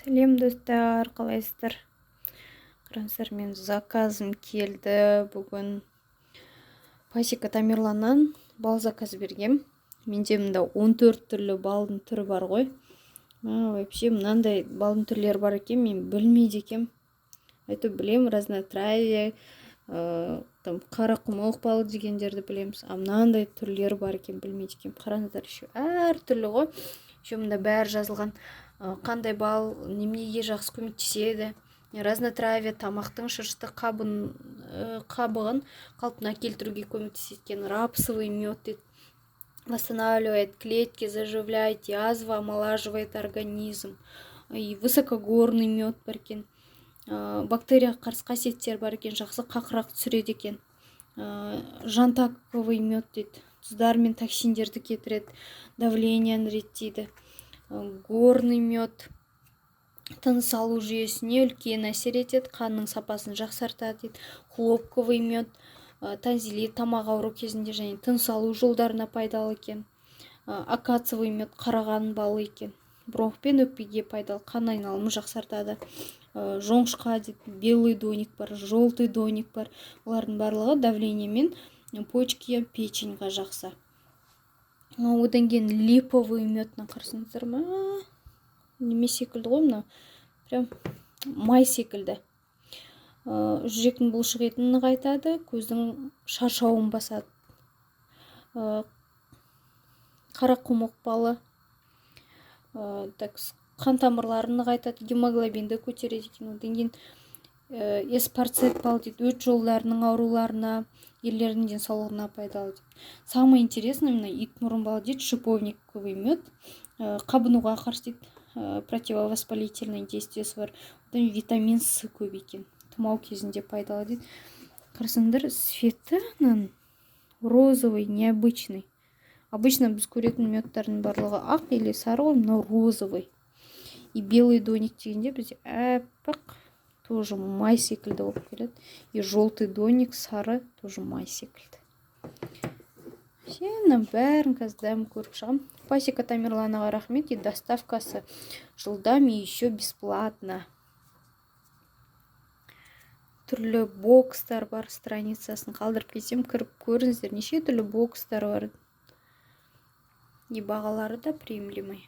Сәлем, достар, қалайсыздар? Қараңыздар, мен заказым келді. Бүгін Пасека Тамерланнан бал заказ бергем. Менде мында 14 түрлі балдың түрі бар ғой. Вообще мынандай балдың түрлері бар екен, мен білмейді екенмін. Әйтеуір білемін, разнотравие, там қарақұмық балы дегендерді білеміз, а мынандай түрлері бар екен, білмейді екенмін. Қараңыздар, еще әртүрлі ғой. Еще мында бәрі жазылған, қандай бал неменеге жақсы көмектеседі. Разнотравие тамақтың шырышты қабығын қалпына келтіруге көмектеседі екен. Рапсовый мед дейді, восстанавливает клетки, заживляет язва, омолаживает организм. И высокогорный мед бар екен, бактерияға қарсы қасиеттері бар екен, жақсы қақырақ түсіреді екен. Жантаковый мед дейді, тұздар мен токсиндерді кетіреді, давлениені реттейді. Горный мед тыныс алу жүйесіне үлкен әсер етеді, қанның сапасын жақсартады дейді. Хлопковый мед тонзиллит, тамақ ауру кезінде және тыныс алу жолдарына пайдалы екен. Акациевый мед, қараған балы екен, бронх пен өкпеге пайдалы, қан айналымын жақсартады. Жоңышқа дейді, белый донник бар, желтый донник бар. Олардың барлығы давление мен почки, печеньға жақсы. Одан кейін липовый мед. Мына қарасаңыздар ма, неме секілді ғой мына, прям май секілді. Жүректің бұлшық етін нығайтады, көздің шаршауын басады. Қарақұмық балы, так, қан тамырларын нығайтады, гемоглобинді көтереді екен. Одан кейін эспарцет бал дейді, өт жолдарының ауруларына, ерлердің денсаулығына пайдалы дейді. Самое интересное, мына итмұрын балы дейді, шиповниковый мед, қабынуға қарсы дейді, противовоспалительный действиесі бар. Одан витамин С көп екен, тұмау кезінде пайдалы дейді. Қарасаңдар, цветі мынаның розовый, необычный. Обычно біз көретін медтардың барлығы ақ или сары ғой, мынау розовый. И белый донник дегенде бізде аппақ, тоже май секілді болып келеді. И желтый донник, сары, тоже май секілді. Мына бәрін қазір дәмін көріп шығамын. Пасека Тамерланаға рахмет. И доставкасы жылдам, и еще бесплатно. Түрлі бокстар бар, страницасын қалдырып кетсем, кіріп көріңіздер, неше түрлі бокстар бар. И бағалары да приемлемый.